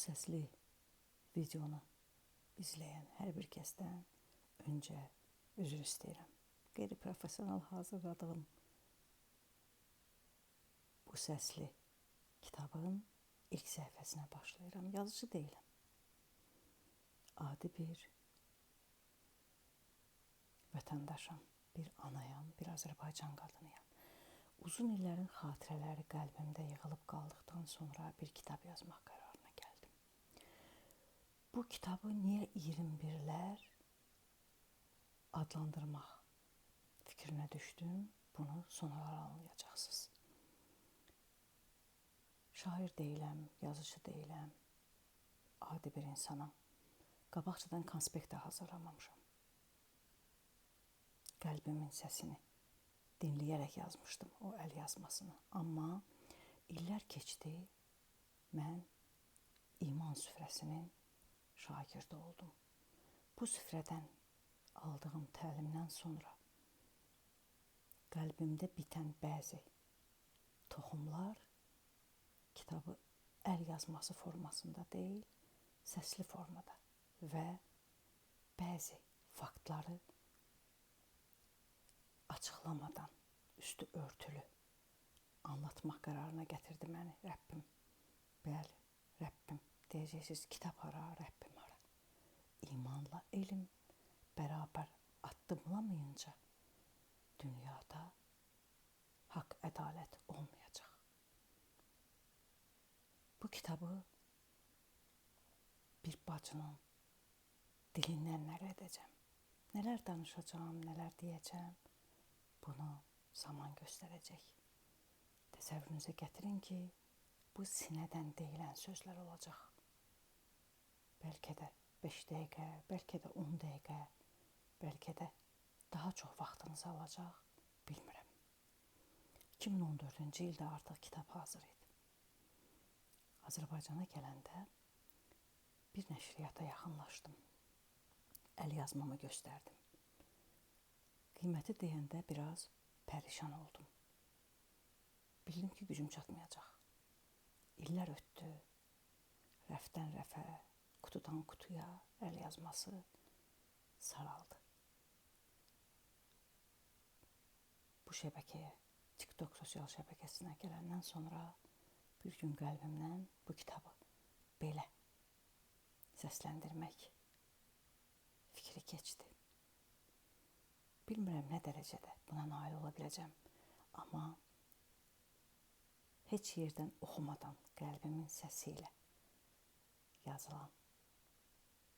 səsli videonu izləyən hər bir kəsdən öncə üzr istəyirəm. Qeyri-professional hazırladığım bu səsli kitabın ilk səhifəsinə başlayıram. Yazıcı deyiləm. Adi bir vətəndaşam, bir anayam, bir Azərbaycan qadınıyam. Uzun illərin xatirələri qəlbimdə yığılıb qaldıqdan sonra bir kitab yazmaq qərarına gəldim. Bu kitabı niyə 21-lər adlandırmaq fikrinə düşdüm, bunu sonralar anlayacaqsınız. Şair deyiləm, yazıcı deyiləm, adi bir insanam. Qabaqcadan konspekt də hazırlamamışam. Qəlbimin səsini dinləyərək yazmışdım o əl yazmasını. Amma illər keçdi, mən iman süfrəsinin şagirdi oldum. Bu süfrədən aldığım təlimdən sonra qəlbimdə bitən bəzi toxumlar kitabı əl yazması formasında deyil, səsli formada və bəzi faktları açıqlamadan, üstü örtülü anlatmaq qərarına gətirdi məni Rəbbim. Bəli, Rəbbim. Deyəcəksiniz, kitab hara, Rəbbim hara. İmanla elm bərabər addımlamayınca dünyada haqq, ədalət olmayacaq. Bu kitabı bir bacının dilindən nəql edəcəm. Nələr danışacağam, nələr deyəcəm, bunu zaman göstərəcək. Təsəvvürünüzə gətirin ki, bu sinədən deyilən sözlər olacaq. Bəlkə də 5 dəqiqə, bəlkə də 10 dəqiqə, bəlkə də daha çox vaxtınızı alacaq, bilmirəm. 2014-cü ildə artıq kitab hazır idi. Azərbaycana gələndə bir nəşriyyata yaxınlaşdım. Əl yazmamı göstərdim. Qiyməti deyəndə biraz pərişan oldum. Bildim ki, gücüm çatmayacaq. İllər ötdü. Rəfdən rəfə, qutudan qutuya əl yazması saraldı. Bu şəbəkəyə, TikTok sosial şəbəkəsinə gələndən sonra bir gün qəlbimdən bu kitabı belə səsləndirmək fikri keçdi. Bilmirəm nə dərəcədə buna nail ola biləcəm, amma heç yerdən oxumadan qəlbimin səsi ilə yazılan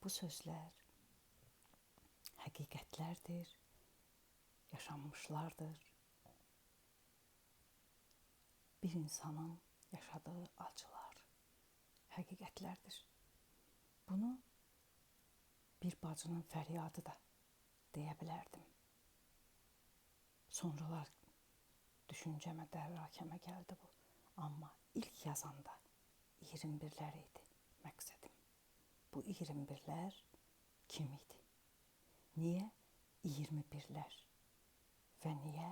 bu sözlər həqiqətlərdir, yaşanmışlardır. Bir insanın yaşadığı acılar həqiqətlərdir. Bunu bir bacının fəryadı da deyə bilərdim. Sonralar düşüncəmə, dərrakəmə gəldi bu. Amma ilk yazanda 21-lər idi məqsədim. Bu 21-lər kim idi? Niyə 21-lər və niyə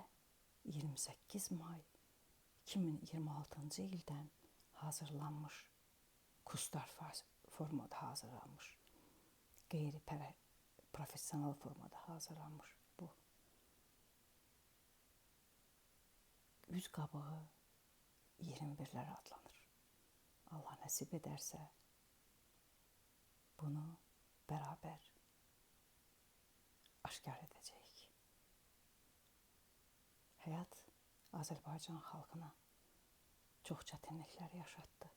28 may 2026-cı ildən hazırlanmış, kustar formada hazırlanmış, qeyri-professional formada hazırlanmış bu üz qabığı 21-lər adlanır. Allah nəsib edərsə bunu bərabər aşkar edəcəyik. Həyat Azərbaycan xalqına çox çətinliklər yaşatdı.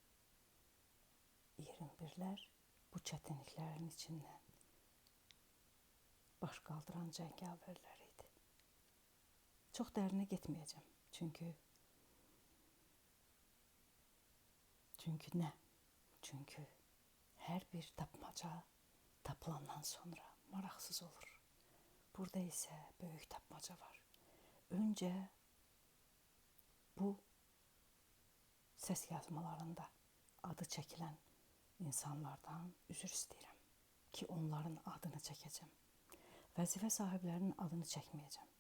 21-lər bu çətinliklərin içindən baş qaldıran cəngavərlər idi. Çox dərinə getməyəcəm. Çünki nə? Çünki hər bir tapmaca tapılandan sonra maraqsız olur. Burada isə böyük tapmaca var. Öncə bu səs yazmalarında adı çəkilən insanlardan üzr istəyirəm ki, onların adını çəkəcəm. Vəzifə sahiblərinin adını çəkməyəcəm.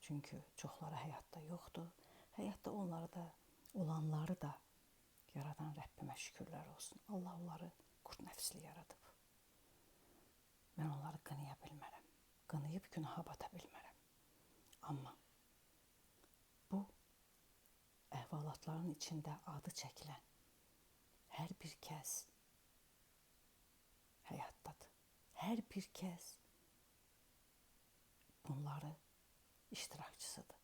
Çünki çoxları həyatda yoxdur. Həyatda onları da, olanları da Yaradan Rəbbimə şükürlər olsun. Allah onları qurd nəfsli yaradıb. Mən onları qınaya bilmərəm. Qınayıb günaha bata bilmərəm. Amma bu əhvalatların içində adı çəkilən hər bir kəs həyatdadır. Hər bir kəs bunları iştirakçısıdır.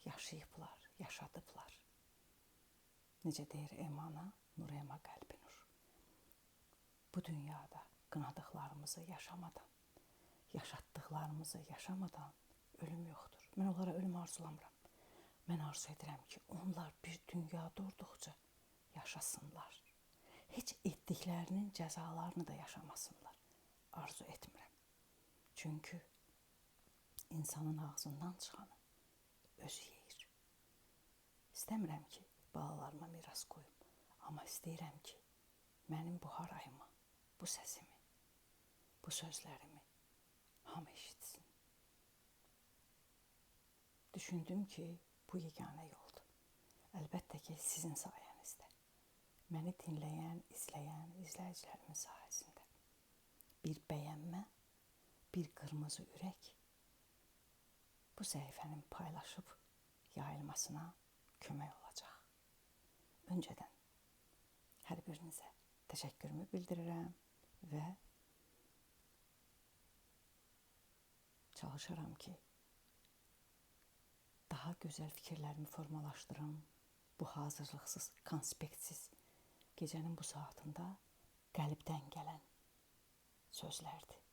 Yaşayıblar, yaşadıblar. Necə deyir Emana, Nur Ema Qəlbinur. Bu dünyada qınadıqlarımızı yaşamadan, yaşatdıqlarımızı yaşamadan ölüm yoxdur. Mən onlara ölüm arzulamıram. Mən arzu edirəm ki, onlar bir dünyada olduqca yaşasınlar. Heç etdiklərinin cəzalarını da yaşamasınlar. Arzu etmirəm. Çünki insanın ağzından çıxanı özü yeyir. İstəmirəm ki, balalarıma miras qoyum. Amma istəyirəm ki, mənim bu harayımı, bu səsimi, bu sözlərimi hamı eşitsin. Düşündüm ki, bu yeganə yoldur. Əlbəttə ki, sizin sayənizdə. Məni dinləyən, izləyən izləyicilərimin sayəsində. Bir bəyənmə, bir qırmızı ürək bu səhifənin paylaşıb yayılmasına kömək olacaq. Öncədən hər birinizə təşəkkürümü bildirirəm və çalışaram ki, daha gözəl fikirlərimi formalaşdırım. Bu hazırlıqsız, konspektsiz gecənin bu saatında qəlbdən gələn sözlərdir.